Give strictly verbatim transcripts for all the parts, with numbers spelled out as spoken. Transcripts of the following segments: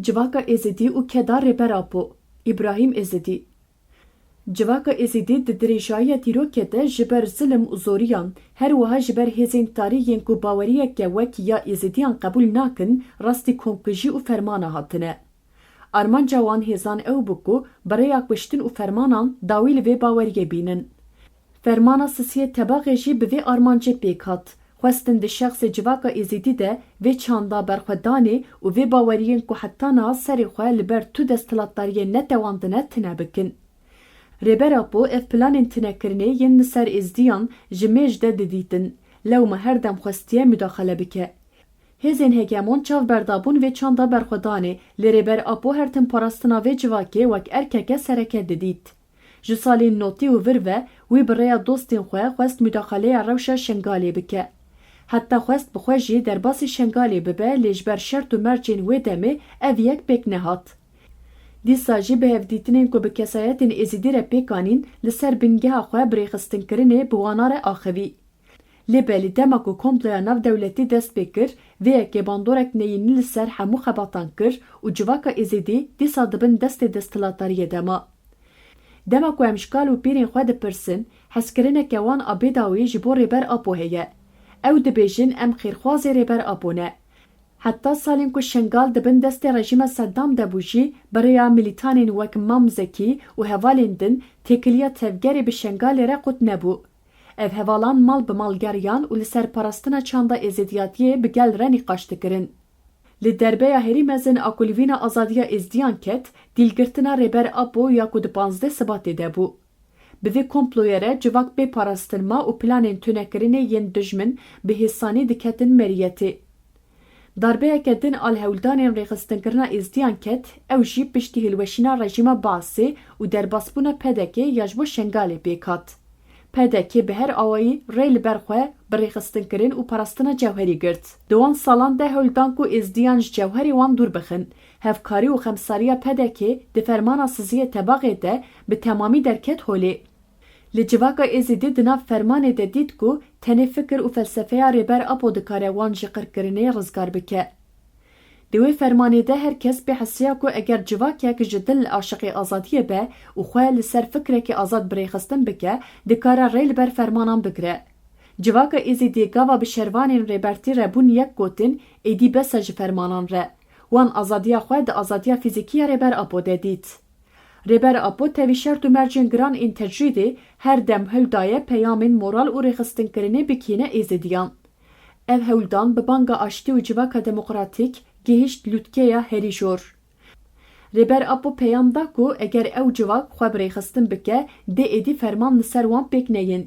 Civaka Êzidî û keda Rêber Apo, Îbrahîm Êzidî. Civaka Êzidî di dirêjayiya dîrokê de ji ber zilim û zoriyan, her wiha ji ber hêzên tarî yên ku baweriyeke wek ya Êzidiyan qebûl nakin, rastî komkujî û fermana hatine. Armanca wan hêzan ew bû ku bi rêya kuştin û fermanan dawî li vê baweriyê bînin. Fermana sisiyê Tebaxê jî bi vê armancê pêk hat. Xwestin di şexsê civaka Êzidî de vê çanda berxwedanê û vê baweriyên ku heta niha serê xwe li ber tu desthilatdariyê netewandine tune bikin. Rêber Apo ev planên tunekirinê yên li ser Êzidiyan ji mêj de didîtin. Lewma her dem xwestiye mudaxele bike. Hêzên hegemon çav berdabûn vê çanda berxwedanê, lê Rêber Apo her tim parastina vê civakê wek erkeke sereke didît. Ji salên notî û vir ve wî bi rêya dostên xwe xwest mudaxaleya rewşa Şengalê bike. Heta xwest bi xwe jî derbasî Şengalê bibe, lê ji ber şert û mercên wê demê ev yek pêk nehat. Dîsa jî bi hevdîtinên ku bi kesayetên Êzidî re pêk anîn, li ser bingeha xwe bi rêxistinkirinê bi wana re axivî. Lê belê dema ku komploya navdewletî dest pê kir, vê yekê bandorek neyînî li ser hemû xebatan kir û civaka Êzidî dîsa di bin destê desthilatdariyê de ma. Dema ku em ji kal û pîrên xwe dipirsin, hezkirineke wan a bêdawî ji bo Rêber Apo heye. Ew dibêjin, em xêrxwazê Rêber Apo ne. Heta salên ku Şengal di bin destê rejîma Seddam de bû jî, bi rêya milîtanên wek Mam Zekî û hevalên din têkiliya tevgerê bi Şengalê re qut nebû. Ev hevalan mal bi mal geriyan û li ser parastina çanda êzidiyatiyê bi gel re nîqaş dikirin. Li derbeya herî mezin a ku li vîna azadiya êzidiyan ket, dîlgirtina Rêber Apo ya ku di panzdeh Sibatê de bû. Bi vê komployê re civak bê parastin ma û planên tunekirinê yên dijmin bi hêsanî diketin meriyetê. Darbeyeke din a li hewldanên rêxistinkirina Êzidiyan ket, ew jî piştî hilweşîna rejîma Baasê û derbasbûna P D K'ê ya ji bo Şengalê pêk hat. P D K bi her awayî rê li ber xwe bi rêxistinkirin û parastina Cewherî girt. Di wan salan de hewl dan ku Êzidiyan ji Cewherê wan dûr bixin. Hevkarî û xemsariya P D K'ê di fermana sisiyê Tebaxê de bi temamî derket holê. Li civaka Êzidî di nav fermanê de dît ku tenê fikir û felsefeya Rêber Apo dikare wan ji qirkirinê rizgar bike. Di wê fermanê de her kes pê hesiya ku eger civakek ji dil aşiqê azadiyê be û xwe li ser fikrekî azad bi rêxistin bike, dikare rê li ber fermanan bigire. Civaka Êzidî gava bi şervanên Rêbertî re bûn yek gotin, êdî bes e ji fermanan re. Wan azadiya xwe di azadiya fîzîkî ya Rêber Apo de dît. Rêber Apo tevî şert û mercên giran ên tecrîdê her dem hil daye peyamên moral û rêxistinkirinê bikîne Êzidiyan. Ev hewldan bi banga aştî û civaka demokratîk gihîşt lûtkeya herî jor. Rêber Apo peyam da ku eger ew civak xwe bi rêxistin bike, dê êdî ferman li ser wan pêk neyên.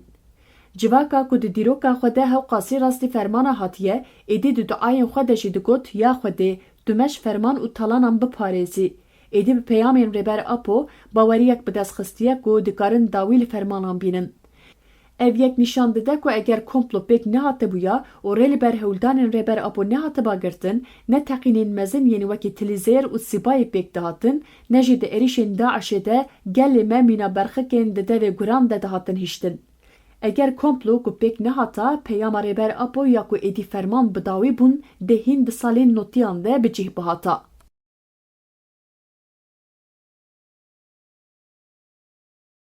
Civaka ku di dîroka xwe de hewqasî rastî fermana hatiye, êdî di duayên xwe de jî digot, ya Xwedê, tu me ji ferman û talanan biparêzî. Êdî bi peyamên Rêber Apo baweriyek bi dest xistiye ku dikarin dawî li fermanan bînin. Ev yek nîşan dide ku eger komplo pêk nehatibûya û rê li ber hewldanên Rêber Apo nehatiba girtin, ne teqînên mezin yên wekî tilîzêr û sîbayê pêk dihatin, ne jî di êrîşên DAIŞê de gelê me mîna berxikên di devê guran de dihatin hiştin. Eger komplo ku pêk nehata, peyama Rêber Apo ya ku êdî ferman bi dawî bûn, dê hîn di salên notiyan de bi cih bihata.